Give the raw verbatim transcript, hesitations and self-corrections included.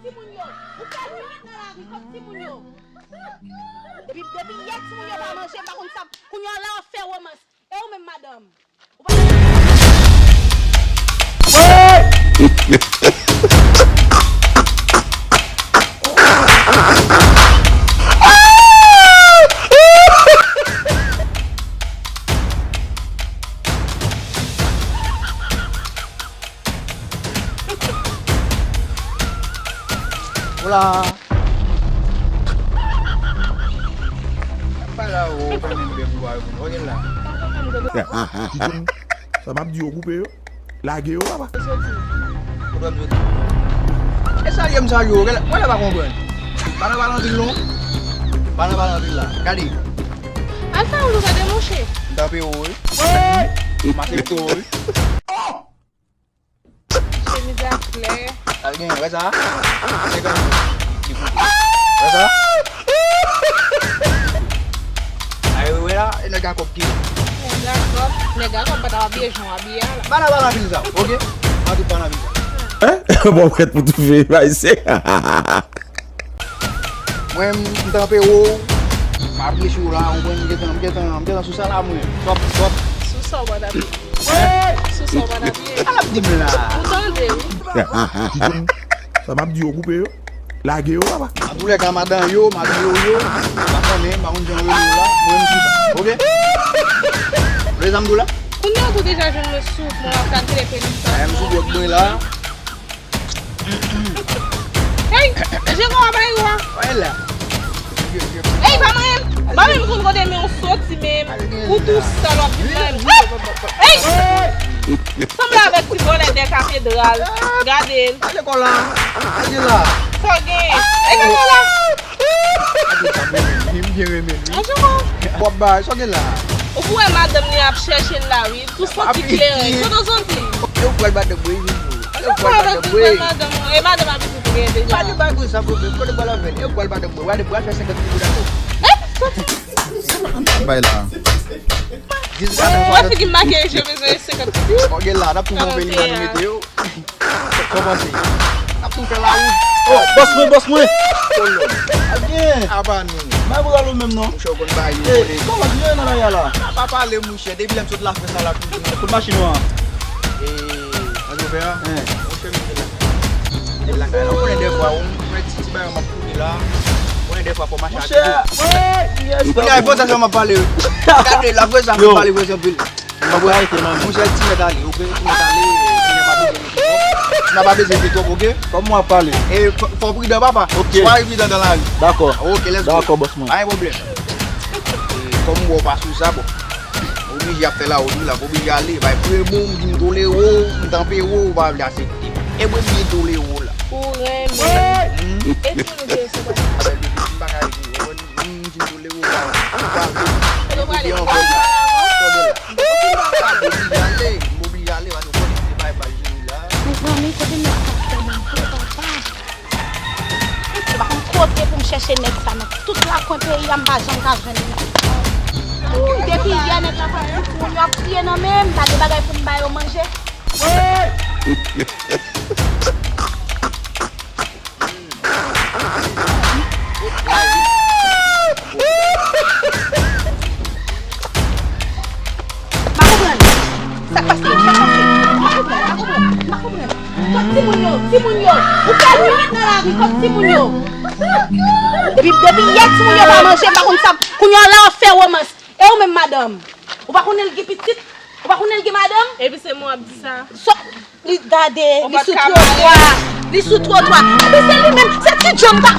Timoun yo, ou fè limit nan lari kòm timoun yo. Depi, depi yè timoun yo pa manje, m pa konn sa. Kounye a la w ap fè womans. E ou menm madanm? Hola. Apa la, o, pa menm bèk ou pa reponn. Oke la. Timoun, sa m ap di yo, koupe yo. Lage yo, papa. Ou dwe m soti. E sa ye m sa yo, mwen la pa konprann. Pa nan pale anpil non. Pa nan pale anpil la. Gade. Al fè yon lou gade monchè. M tape ou wi. M aksepte ou wi. Chemiz la klè. Al gen, wè sa? Senkant. Wè sa? Ay, wè la, e nèg a kòb ki. Nèg a kòb, nèg a kòb pa ta abiye jan w abiye a la. Pa nan, pa nan vil sa, oke? An tout pa nan vil sa. Hein? Bon, prèt pou toufe, bay se. Mwen, m tanpe wo, m apiye sou la, ou konn, m gentan, m gentan, m gentan sou sa la, mwen. Twòp, twòp. Sou sa w pa t apiye. Sou sa w pa t apiye. Sa l ap di m la? Ou tande, wi. Sa m ap di yo, koupe yo. Lage yo, papa. Antoulèka, madan yo, madan yo, yo, m pa konnen, m pa konn jan yo rele yo la, mwen, m sou sa. Oke? Lè zam dou la? Kounye a, ou deja jwenn mwen sou, mwen ap kalkile penis sa. M sou dwòg mwen la. Hey! Jero a bay ou a. Wè la. Hey, pa manyen m. Pa menm konn kote men w soti menm. Ou tou sal w ap vin manyen m. Hey! Sanble avèk ti vòlè dè katedral. Gade l. Ale kò la. Ale la. Sa w genyen? Hey, pa la. Ade sa m renmen li, m byen renmen li. Bonjou. W ap bay, sa w gen la? Ou pou wè madanm li ap chèche l la, wi. Tou santi kleren. Kote w soti? Yo pral bat dèk bwe, wi. Yo pral bat dèk bwe. Madanm, e madanm ap vin pou gen deja. Pa gen bagay sa, pwoblèm. Kote pral avè l? Yo pral bat dèk bwe. Wale, pral fè senkant mil goud avè l. Eh, soti. Bay la. Wè figi m make, je bezwen senkant mil. Ok, la, n ap tou monte li, nou mete yo. Kòmanse. N ap tou fè lawout. Oh, bòs mwen, bòs mwen. Kolòn. Abyen. Aba nou. Mwen pou rale ou menm non. Monchè, ou konn bagay yo. Kòman ki jere nan lari a la? Pa pale, monchè. Depi lè m sot la fè sa la toujou. Kout machin ou an? E, an sofè a? Monchè, m te la. M te lakay la. Ou konnen dèfwa, ou wè ti, ti bagay m ap kouri la. Ou konnen dèfwa fò mache ak yo. Monchè. Kounye a, e fò sa m ap pale. Gade, la vrè sa m ap pale, vrè se anpil. M ap arete non. Monchè, ti nèt ale, oke? Ti nèt ale, ti nèt pa bezwen ri twòp. Ti nèt pa bezwen ri twòp, oke? Kòman w ap pale? E fò, fò w pridan, papa. Oke. Swa pridan nan lari. Dakò. Oke, let's go. Dakò, bòs mwen. Pa gen pwoblèm. E, kòm m wè w pa sou sa, bon. M oblije ap fè lawout wi la, m oblije ale. Bay premye m vin tolere w, m tanpe w, ou pa vle aksepte. E premye tolere w la. Ou renmen. Hmm? E si nou te se konsa? Abèl, m pa ka rete. M vin tolere w, ou pa, ou pa vle. Kote w prale? Ou pa vle. M oblije ale, m oblije ale, paske w konnen se bay bal jere la. Mezanmi, kote nèg sa fè nan do papa? M pa konn kote pou m chèche nèg sa nan tout lakwen peyi a, m pa janm ka jwenn li. Depi yè nèg la pa fout moun yo ap kriye nan men m, pa gen bagay pou m ba yo manje. M pa konprann. Sa k pase? Sa k pase? M pa konprann, m pa konprann, m pa konprann. Kot timoun yo, timoun yo. Ou fè limit nan lari kot timoun yo. Depi, depi yè timoun yo pa manje, m pa konn sa. Kounye a la w ap fè womans. E ou menm madanm? Ou pa konnen l gen pitit? Ou pa konnen l gen madanm? Epi se mwen w ap di sa. Li gade, li sou twotwa. Li sou twotwa. Epi se li menm, se ti djanm ta.